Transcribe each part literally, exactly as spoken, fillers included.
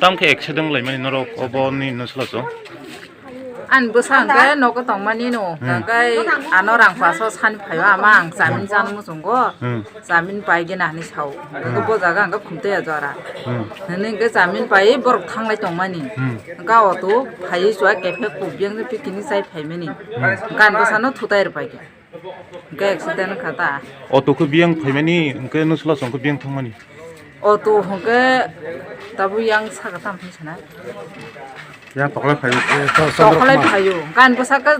Tamo khe accident laimani norok obo ni nwsla chwng? Ani bwsa hwnkhe nogo tongmani no, hmm, hwnkhe ano rang paso sani phaio ama ang chamin chana muchungo, hmm, chamin paigena hinwi sao. Hwnkhe, hmm, bo jaga hwnkhe khumtwi ya jora. Hmm. Hwnwi hwnkhe chamin paiwi borok thanglai tongmani. Hmm. Hwnkhe auto phaiwi chwla kephek kubiyang pikini chai phaimani. Hmm. Hwnkhe ani bwsano thutai rwpaikha. Hwnkhe accident wngkha ta. Auto khe biyang phaimani, hwnkhe nwsla chwng khe biyang thangmani. Auto hwnkhe tabuk yang saka tamo phai sana. Yang tokolai phaio. Tokolai phaio. Gan bwsakhe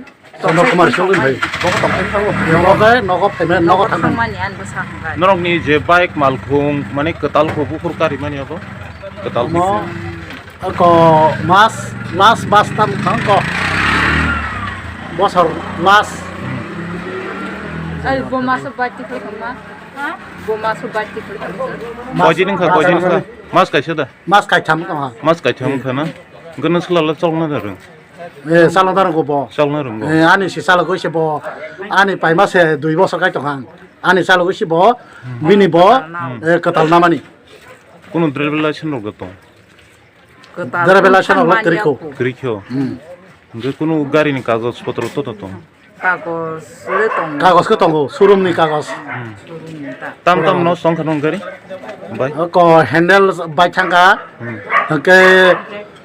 Chandra Kumar songwi phai. Nogo tongphai thango. Nogo, nogo phaimani, nogo thangmani. Thangmani ani bwsa hwnkhe. Norokni je bike malkhung, mane kwtal kho buphur karimani abo? Kwtal. Omo, ako mas, last bus tam thang ko. Bosor last. Ai, bo maso bike tikhlai thangma. Ha? Bo maso bike tikhlai thangma. Mas, koidin wngkha, mas, koidin wngkha? Mas kaisa da? Mas kaitham wngkha. Mas kaitham wngkha na? Hwnkhe nwsla chokna da rwng? Eh, chalo da rwng bo. Chokna rwng bo. Eh, ani si chalo khe se bo. Ani paima se dui bosor kai tongkha. Ani chalo khe se bo. Hmm. Bini bo, hmm, eh, kwtal namani. Kunu driver license rok da tong? Kwtal driver license rok kwthang kwrwi kho. Kwrwi kho. Hmm. Hwnkhe kunu gari ni kagoj potro to to tong? Kagoj le tongo. Kagoj khe tongo, showroom ni kagoj. Hmm. Showroom ni ta. Tam tam no song kha nung gari? Bai. Ko handle bai thangkha. Hmm. Hwnkhe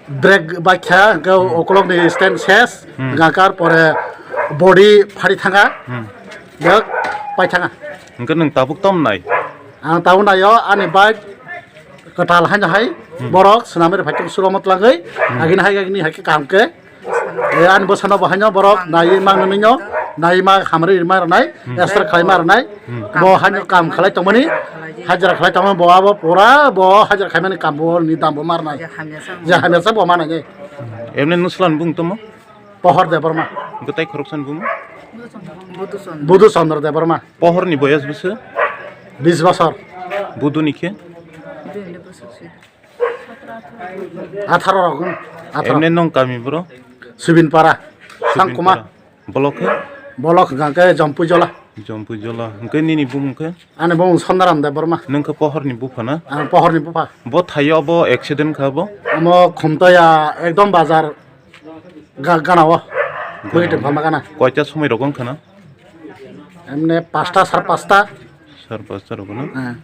brake bai kha, hwnkhe, hmm, ukulok ni stand ses, hmm, gakar pore body phari thangkha. Hmm. Bai thangkha. Hwnkhe nwng tabuk tom nai? Ang tabuk naio, ani bike kwtal haino hai, hmm, borok swnamwi rw phai tong suromo twlangwi, hmm, agini hai agini hai khe kaham khe. Eh, ani bwsano bo haino borok naiwi mang nwnwi no, naiwi ma hamri rwma rwnai, hmm, extra khlai ma rwnai, hmm, bo haino kam khlai tongmani, hajra khlai tongmani, bo abo pura bo hajra khlaimani kam bo ni dam bo ma rwnai. Je hamya sa bo ma nai. Emne nwslan bung tomo? Pohor Debbarma. Gwtai khoroksa ni bung? Budu Chandra. Budu Chandra Debbarma. Pohor ni boyas bwswk? Bis bosor. Budu ni khe? Atharo rok, atharo. Emne nong kami bro? Subin Para. Subin Sangkuma. Para. Bolok khe? Bolok hwnkha khe Jompui Jola. Jompui Jola. Hwnkhe nini bumung khe? Ani bumung Sondaram Debbarma. Nung khe pohor ni bupha na? Ang pohor ni bupha. Bo thaio bo accident kha bo? Amo Khumtoya ekdom bazar ga-, gana o. Gana. Bwkhe tongkha ma gana. Koita somoi rok wngkha na? Emne pasta, sar pasta. Sar pasta rok na? Eh.